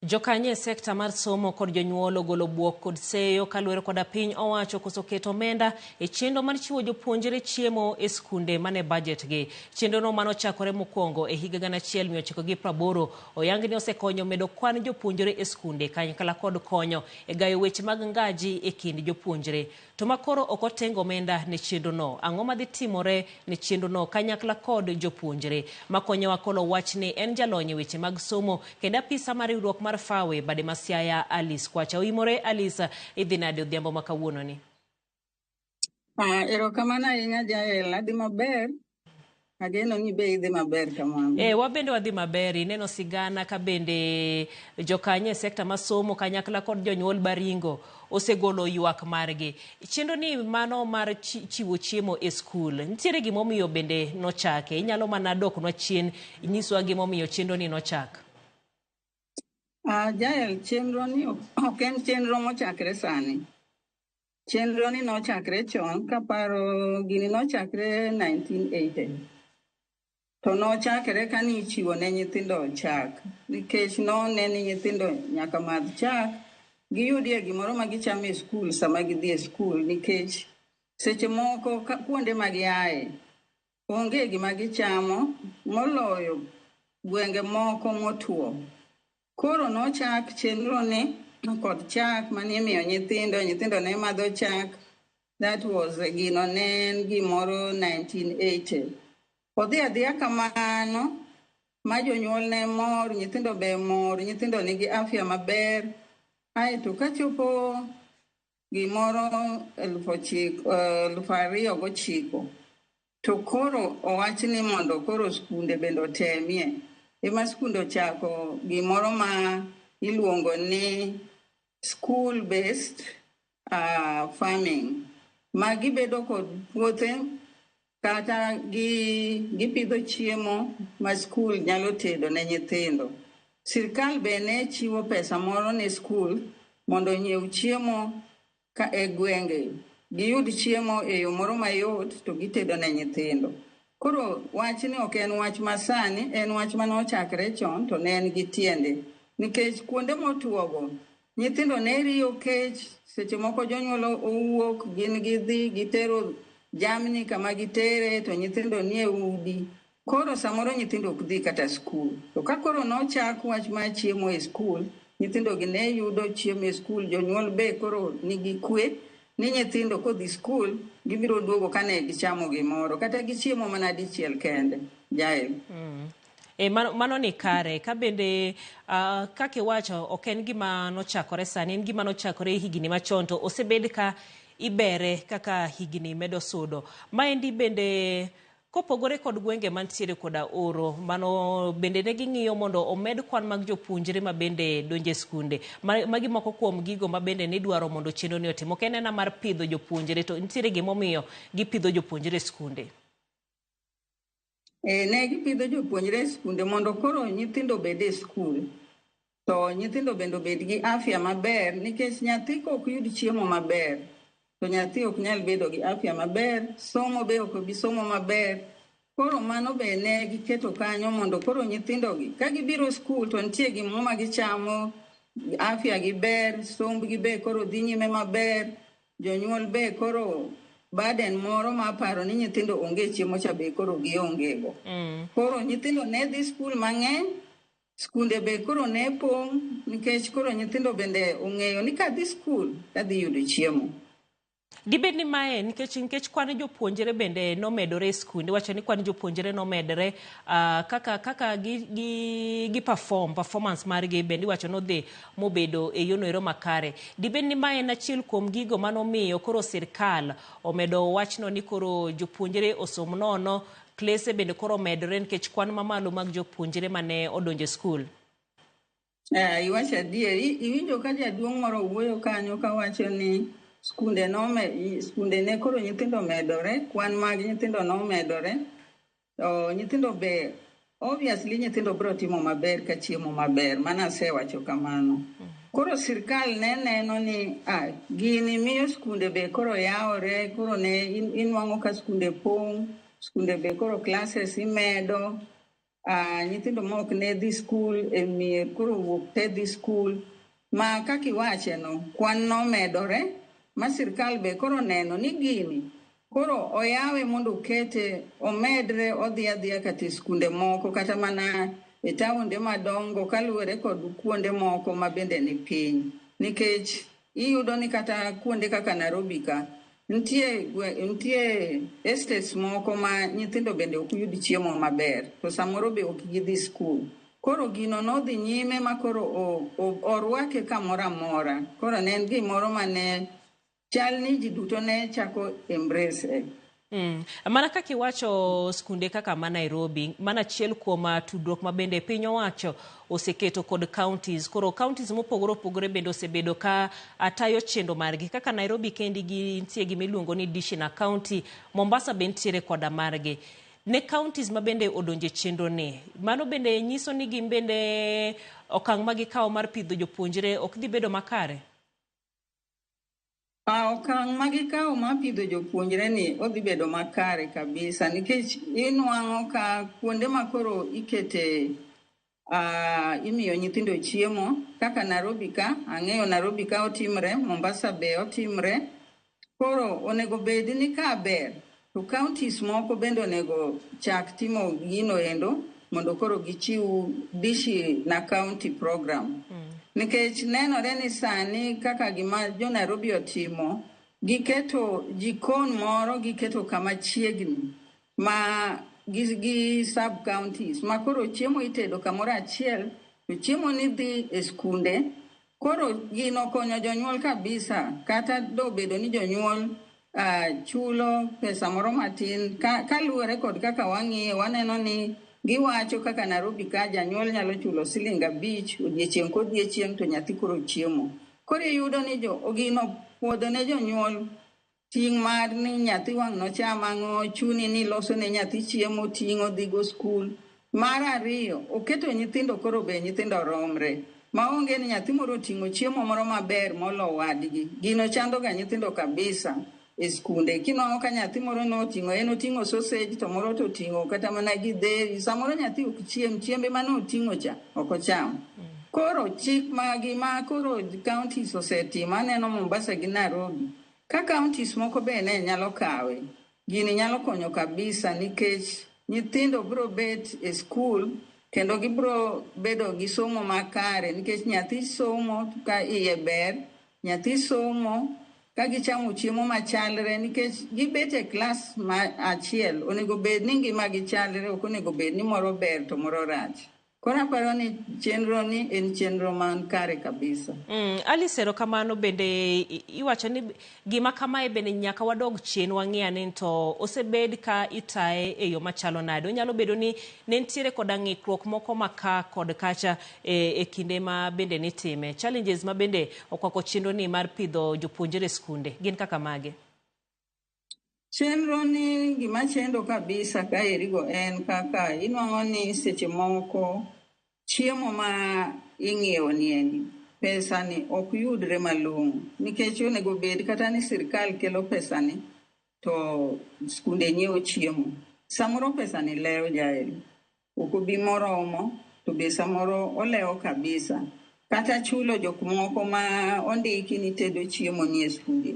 Jokanyo e sekta mar somo kod jonyuol ogolo buok kod seyo kaluwore koda piny owacho koso keto omenda e chenro mar chiwo jopuonjre chiemo e skunde mane bajet gi. Chenrono manochakore mokwongo e higa 1980 oyang ni osekonyo medo kwan jopuonjre e skunde kanyakla kod konyo e gayo weche mag ngaji e kind jopuonjre. To ma koro ok oteng omenda ne chenrono, ang'o madhi timore ne chenrono kanyakla kod jopuonjre? Makonyowa kolo wachni en jalony e weche mag somo kendo apisa mar riwruok mar FAWE bade ma Siaya, Alice Kwacha. Oimore Alice, idhi nade odhiambo ma kawuononi? Erokamano ahinya Jael, adhi maber. Ageno ni be idhi maber kamano. Wabende wadhi maber. Ineno sigana ka bende jokanyo e sekta ma somo kanyakla kod jonyuol Baringo osegolo ywak margi. Chenro ni mano mar chiwo chiemo e skul, nitiere gimomiyo bende nochake. Inyalo mana doknwa chien inyiswa gimomiyo chenro ni nochak. Jael, chenro ni ok en chenro mochakre sani. Chenro ni nochakre chon, kaparo gini nochakre 1980. To nochakre kane ichiwo ne nyithindo chak, nikech none ni nyithindo nyaka madh chak, giyudie gimoro ma gichamo e skul sama gidhi e skul, nikech seche moko kuonde ma giaye onge gima gichamo moloyo gwenge moko motwo. Koro nochak chenro ni kod chak mane imiyo nyithindo, nyithindo ne madho chak. That was gino ne en gimoro 1980. Odhi adhiya kamano ma jonyuol ne mor, nyithindo be mor, nyithindo nigi afya maber. Aeto kachopo gimoro 2009 to koro owach ni mondo koro skunde bende otemie. Ema skunde ochako gimoro ma iluongo ni school based farming. Ma gibedo kod puothe kata gipidho chiemo ma skul nyalo tedo ne nyithindo. Sirkal be ne chiwo pesa moro ne skul mondo onyiew chiemo ka e gwenge. Giyud chiemo e yo moro mayot to gitedo ne nyithindo. Koro wachni ok en wach masani, en wach mane ochakre chon to ne en gi tiende. Nikech kuonde motuogo, nyithindo ne riyo kech, seche moko jonyuol owuok, gin gidhi gitero jamni kama gitere to nyithindo nie udi. Koro samoro nyithindo ok dhi kata skul. To ka koro nochak wach mar chiemo e skul, nyithindo gi ne yudo chiemo e skul, jonyuol be koro nigi kwe ni nyithindo kodhi skul gibiro duogo kane gichamo gimoro kata gichiemo mana dichiel kende. Jael. Mano ni kare. Ka bende kaka iwacho ok en gima nochakore sani, en gima nochakore higni machon to osebed ka ibere kaka higni medo sudo. Maendi bende kopogore kod gwenge mantiere koda oro, mano bende ne ging'iyo mondo omed kwan mag jopuonjre ma bende donjo e skunde. Magi moko kuom gigo ma bende nidwaro mondo chenro ni otim. Ok en ena mar pidho jopuonjre, to nitiere gimomiyo gipidho jopuonjre e skunde. Ne gipidho jopuonjre e skunde mondo koro nyithindo obed e skul. To nyithindo bende obed gi afya maber, nikech nyathi kok yud chiemo maber, to nyathi ok nyal bedo gi afya maber, somo be ok bi somo maber. Koro mano be ne giketo kanyo mondo koro nyithindogi, ka gibiro skul to nitie gimoro ma gichamo, afya gi ber, sombgi be koro dhi nyime maber, jonyuol be koro burden moro ma paro ni nyithindo onge chiemo cha be koro gionge go. Koro nyithindo ne dhi skul mang'eny, skunde be koro ne pong' nikech koro nyithindo bende ong'eyo ni kadhi skul tadhi yudo chiemo. Dibed ni mae nikech kwan jopuonjre bende nomedore e skunde, iwacho ni kwan jopuonjre nomedore, kaka gi performance margi bende iwacho nodhi mobedo e yono ero makare. Dibed ni mae en achiel kuom gigo manomiyo koro sirkal omedo wachno ni koro jopuonjre osom nono, klese bende koro omedore nikech kwan mamalo mag jopuonjre mane odonjo e skul. Iwacho adier, iwinjo ka jaduong' moro wuoyo kanyo kawacho ni skunde ne koro nyithindo medore, kwan mag nyithindo nomedore. To nyithindo be, obviously nyithindo biro timo maber ka chiemo maber, mano asewacho kamano. Koro sirkal ne neno ni gini miyo skunde be koro yawore, koro ne inwang'o ka skunde pong', skunde be koro classes imedo. Nyithindo ma ok ne dhi skul e mier koro owuok te dhi skul ma kaka iwache no kwan nomedore ma sirkal be koro neno ni gini koro oyawe mondo okete omedre odhi adhiya kata e skunde moko kata mana e taonde madongo kaluwore kod kuonde moko ma bende ni piny nikech iyudo ni kata kuonde kaka Nairobi ka nitie estates moko ma nyithindo bende ok yud chiemo maber to samoro be ok gidhi skul. Koro gino nodhi nyime ma koro orwake kamoro amora. Koro ne en gimoro mane chal ni ji duto ne chako embrace. Mana kaka iwacho, skunde kaka ma Nairobi, mana achiel kuom tudruok ma bende piny owacho oseketo kod counties. Koro counties mopogore opogore bende osebedo ka tayo chenro margi. Kaka Nairobi kendi gintie gimiluongo ni Dishi na County, Mombasa be nitiere koda margi. Ne counties ma bende odonje chenro ni, mano bende nyiso ni gin bende okang' ma gikawo mar pidho jopuonjre ok dhi bedo makare? Okang' ma gikawo mar pidho jopuonjre ni odhi bedo makare kabisa nikech inwang'o ka kuonde ma koro ikete imiyo nyithindo chiemo kaka Nairobi ka, ang'eyo Nairobi ka otimre, Mombasa be otimre. Koro onego bed ni ka ber to counties moko bende onego chak timo gino endo mondo koro gichiw Dishi na County program. Nikech nenore ni sani kaka gima jo Nairobi otimo, giketo jikon moro giketo kama chiegni ma gi sub counties ma koro chiemo itedo kamoro achiel to chiemo ni dhi e skunde. Koro gino konyo jonyuol kabisa kata dobedo ni jonyuol chulo pesa moro matin kaluwore kod kaka wang'iye waneno ni giwacho kaka Nairobi ka janyuol nyalo chulo siling 5 odiechieng' kodiechieng' to nyathi koro chiemo. Koro iyudo ni gino puodho ne jonyuol ting' mar ni nyathi wang' nocham ang'o, chuni ni loso ne nyathi chiemo ting'o dhigo skul. Mar ariyo, oketo nyithindo koro be nyithindo romre. Maonge ni nyathi moro oting'o chiemo moro maber molo wadgi. Gino chando ga nyithindo kabisa e skunde. Kinwang'o ka nyathi moro noting'o, en oting'o sausage to moro to oting'o kata mana githeri. Samoro nyathi ok chiem, chiembe mane oting'o cha ok ocham. Koro chik magi ma koro counties osetimo, aneno Mombasa gi Nairobi. Ka counties moko be ne nyalo kawe, gini nyalo konyo kabisa nikech nyithindo biro bet e skul kendo gibiro bedo gi somo makare nikech nyathi somo ka iye ber, nyathi somo ka gichamo chiemo machalre nikech gibet e klas ma achiel, onego bed ni ngima gi chalre, ok onego bed ni moro ber to moro rach. Koro aparo ni chenro ni en chenro man kare kabisa. Alice, erokamano. Bende iwacho ni gima kamae bende nyaka wadog chien wang'i ane to osebed ka itaye e yo machalo nade. Onyalo bedo ni ne nitiere koda ng'ikruok moko ma ka kod kacha e kinde ma bende nitime. Challenges ma bende okwako chenro ni mar pidho jopuonjre e skunde gin kaka mage? Chenro ni gima chendo kabisa kaerigo en kaka inwang'o ni seche moko chiemo ma ing'iewo niendi pesa ni ok yudre malong'o nikech onego bed kata ni sirkal kelo pesa ni to skunde nyiewo chiemo. Samoro pesa ni lewo jael, ok obi moromo to be samoro olewo kabisa. Kata chulo jok moko ma ondiki ni tedo chiemo ni e skunde.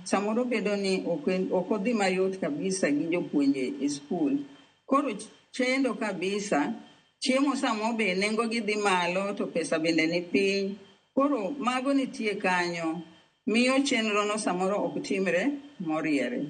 Samoro bedo ni ok odhi mayot kabisa gi jopuonje e skul. Koro chendo kabisa, chiemo samo be nengo gi dhi malo to pesa bende ni piny. Koro mago nitie kanyo, miyo chenro no samoro ok timre moriere.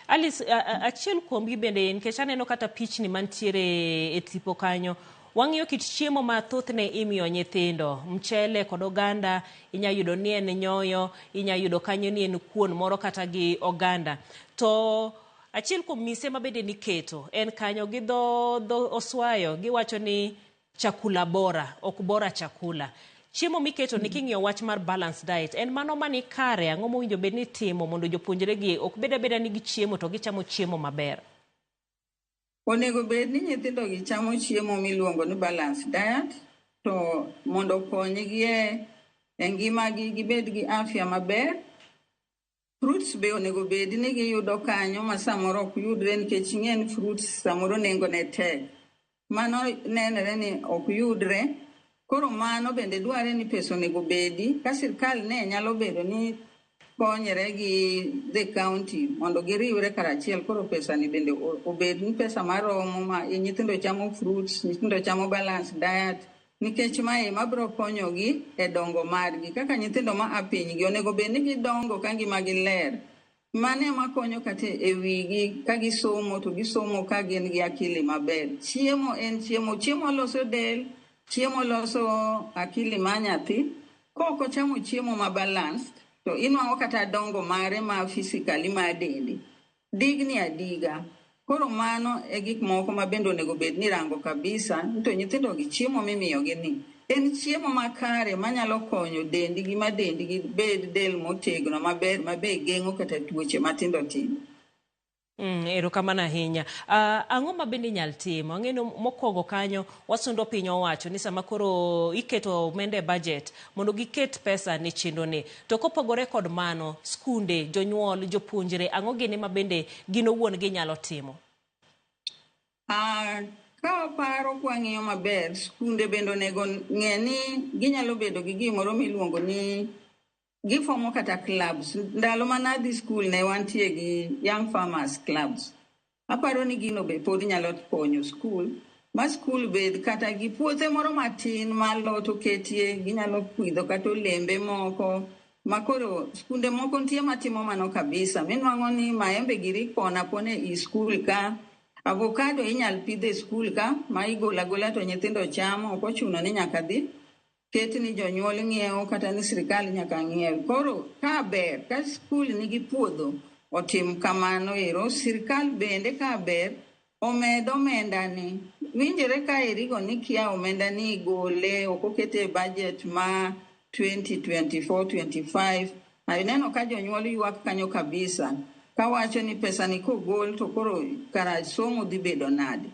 Alice, achiel kuomgi bende nikech aneno kata pichni mantiere e tipo kanyo, wang'iyo kit chiemo ma thothne imiyo nyithindo, mchele kod oganda, inya yudo ni en nyoyo, inya yudo kanyo ni en kuon moro kata gi oganda. To achiel kuom mise ma bende niketo en kanyo gi dho oswayo, giwacho ni chakula bora, ok bora chakula. Chiemo miketo ni king'iyo wach mar balanced diet, en mano mani kare, ang'o mowinjo bed ni itimo mondo jopuonjre gi ok bed abeda ni gichiemo to gichamo chiemo maber? Onego bed ni nyithindo gi chamo chiemo miluongo ni balanced diet to mondo okonygi e ngimagi gibed gi afya maber. Fruits be onego bed ni giyudo kanyo ma samoro ok yudre nikech ing'e ni fruits samoro nengo ne tek. Mano nenre ni ok yudre. Koro mano bende dware ni pesa onego bedi ka sirkal ne nyalo bedo ni konyre gi the county mondo giriwre karachiel. Koro pesa ni bende obed ni pesa maromo ma nyithindo chamo fruits, nyithindo chamo balanced diet, nikech mae mabiro konyogi e dongo margi. Kaka nyithindo ma a piny gi onego bed ni gidongo ka ngimagi ler. Mano ema konyo kata e wigi ka gisomo to gisomo ka gin gi akili maber. Chiemo en chiemo, chiemo loso del, chiemo loso akili mar nyathi. Kok ochamo chiemo ma balanced, to inwang'o kata dongo mare ma physically mar dende digni adiga. Koro mano e gik moko ma bende onego bed ni irango kabisa ni to nyithindo gi chiemo mimiyogi ni en chiemo makare manyalo konyo dendgi ma dendgi bed del motegno maber mabe geng'o kata tuoche matindo tindo. Erokamano ahinya. Ang'o ma bende inyal timo? Ang'e ni mokwongo kanyo wasundo piny owacho ni sama koro iketo omenda e budget mondo giket pesa ne chenro ni. To kopogore kod mano, skunde, jonyuol, jopuonjre, ang'o gini ma bende gin owuon ginyalo timo? Ka waparo kwang'iyo maber, skunde bende onego ng'e ni ginyalo bedo gi gimoro miluongo ni gifomo kata clubs. Ndalo mane adhi skul ne wantie gi Young Farmers Clubs. Aparo ni gino be pod nyalo konyo skul, ma skul bed kata gi puothe moro matin ma alot oketie, ginyalo pidho kata olembe moko. Ma koro skunde moko nitie matimo mano kabisa. Minwang'o ni maembe giri ipono apona e skul ka, avocado inyal pidh e skul ka, ma igolo agola to nyithindo chamo, ok ochuno ni nyaka dhi ket ni jonyuol ng'iewo kata ni sirkal nyaka ng'iew. Koro ka ber, ka skul nigi puodho, otim kamano ero. Sirkal bende ka ber, omed omenda ni. Winjore ka erigo ni kia omenda ni igole, ok okete e budget ma 2024-25. Ineno ka jonyuol ywak kanyo kabisa, kawacho ni pesa ni kogol to koro kara somo dhi bedo nade.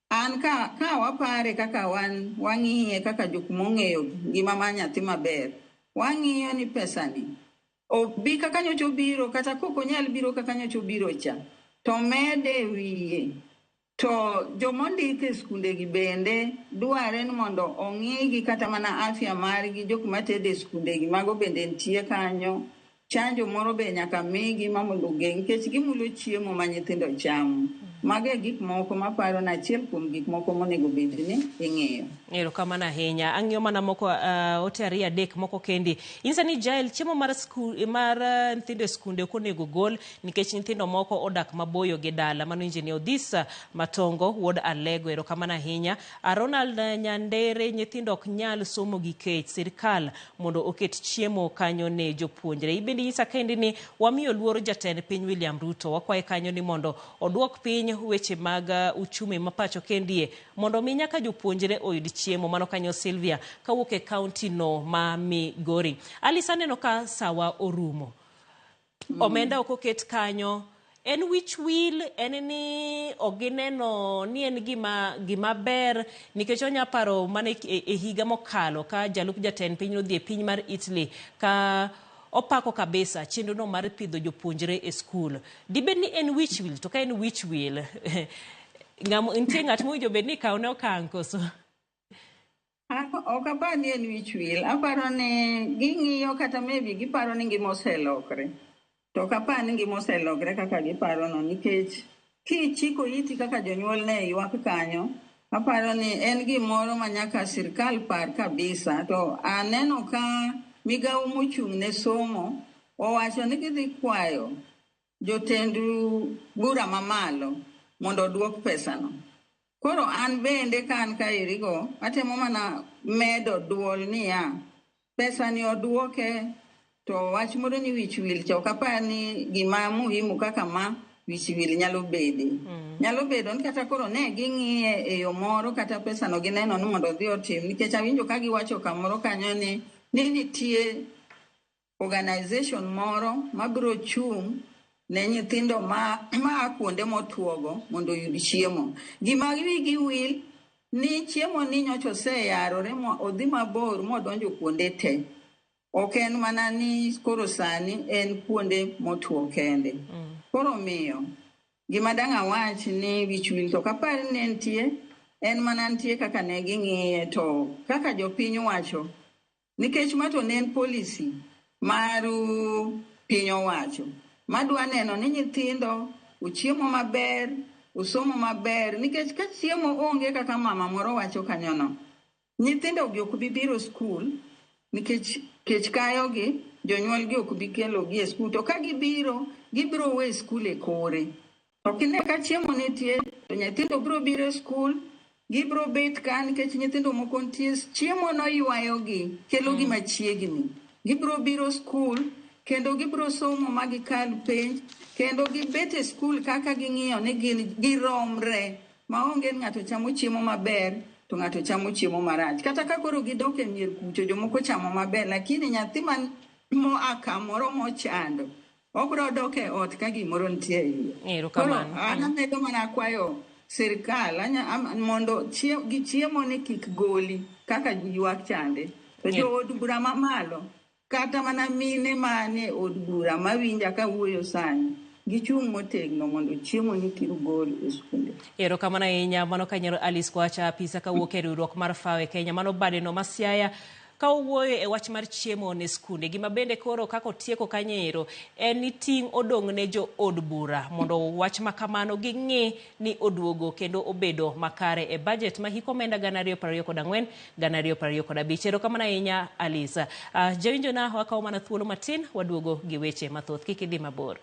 An ka wapare kaka wan wang'iye kaka jok mong'eyo ngima mar nyathi maber, wang'iyo ni pesa ni obi kaka nyocha obiro kata kok onyal biro kaka nyocha obiro cha, to mede e wiye. To jomondik e skunde gi bende dware ni mondo ong'igi kata mana afya margi, jok matedo e skunde gi mago bende nitie kanyo. Chanjo moro be nyaka migi ma mondo ogeng' nikech gimulo chiemo ma nyithindo chamo. Mago e gik moko maparo ni achiel kuom gik moko monego bed ni ing'iyo. Erokamano ahinya. Ang'iyo mana moko ote ariyo adek moko kendi. Inyisa ni Jael, chiemo mar skul mar nyithindo e skunde ok onego gol nikech nyithindo moko odak maboyo gi dala. Mano Engineer Odhisa Matongo wuod Alego. Erokamano ahinya. Ronald Nyandere, nyithindo ok nyal somo gi kech. Sirkal mondo oket chiemo kanyo ne jopuonjre. Ibende inyisa kendi ni wamiyo luor jatend piny William Ruto. Wakwaye kanyo ni mondo oduok piny weche mag uchumi ma pacho kendie mondo mi nyaka jopuonjre oyud chiemo. Mano kanyo Sylvia kawuok e kaunti no ma Migori. Alice, aneno ka sawa orumo. Omenda ok oket kanyo. En wich wil, en ni ok gineno ni en gima ber nikech onya paro mana e higa mokalo ka jalup jatend piny nodhi e piny mar Italy ka opako kabisa chenro no mar pidho jopuonjre e skul. Dibed ni en wich wil, to ka en wich wil, nitie ng'at mowinjo bed ni ikawone okang' koso? Ok apar ni en wich wil. Aparo ni ging'iyo kata maybe giparo ni ngima oselokre. To ok apar ni ngima oselokre kaka giparo no nikech kichiko iti kaka jonyuol ne ywak kanyo, aparo ni en gimoro ma nyaka sirkal par kabisa. To aneno ka migawo mochung' ne somo owacho ni gidhi kwayo jotend bura mamalo mondo oduok pesano. Koro an bende ka an kaerigo, atemo mana medo duol niya, pesa ni oduoke, to wach moro ni wich wil cha ok apar ni gima muhimu kaka ma wich wil nyalo bede. Nyalo bedo ni kata koro ne ging'iye e yo moro kata pesa no gineno ni mondo odhi otim, nikech awinjo ka giwacho kamoro kanyo ni nitie organization moro mabiro chung' ne nyithindo ma kuonde motuogo mondo oyud chiemo. Gima wigi wil ni chiemo ni nyocha oseyarore odhi mabor modonjo kuonde te. Ok en mana ni koro sani en kuonde motuo kende. Koro miyo gima dang' awach ni wich wil to ok apar ni ne nitie. En mana nitie kaka ne ging'iye to kaka jopiny wacho, nikech ma to ne en policy mar piny owacho madwa neno ni nyithindo ochiemo maber, osomo maber, nikech ka chiemo onge kaka mama moro wacho kanyono, nyithindo gi ok bi biro skul nikech kech kayogi, jonyuol gi ok bi kelogi e skul, to ka gibiro, gibiro we skul e kore. Ok ine ka chiemo nitie, to nyithindo biro biro e skul, gibiro bet ka nikech nyithindo moko nitie, chiemo no ywayogi, kelogi machiegni. Gibiro biro skul, kendo gibiro somo ma gikal penj, kendo gibet e skul kaka ging'iyo ni gin giromre, maonge ni ng'ato chamo chiemo maber to ng'ato chamo chiemo marach. Kata ka koro gidok e mier kucho, jomoko chamo maber, lakini nyathi man moa kamoro mochando, obiro dok e ot ka gimoro nitie e iye. Koro an amedo mana kwayo sirikal mondo gi chiemo ni kik goli kaka ywak chande. To jood bura mamalo, kata mana mine mane od bura mawinja kawuoyo sani, gichung' motegno mondo chiemo ni kik gol e skunde. Erokamano ahinya. Mano kanyero Alice Kwacha, apisa kawuok e riwruok mar FAO e Kenya. Mano badeno ma Siaya ka owuoyo e wach mar chiemo ne skunde. Gima bende koro kaka otieko kanyo ero en ni ting' odong' ne jo od bura mondo wach ma kamano ging'i ni oduogo kendo obedo makare e budget ma hik omenda 2024 2025. Erokamano ahinya Alice. Jawinjona wakawo mana thuolo matin waduogo gi weche mathoth. Kik idhi mabor.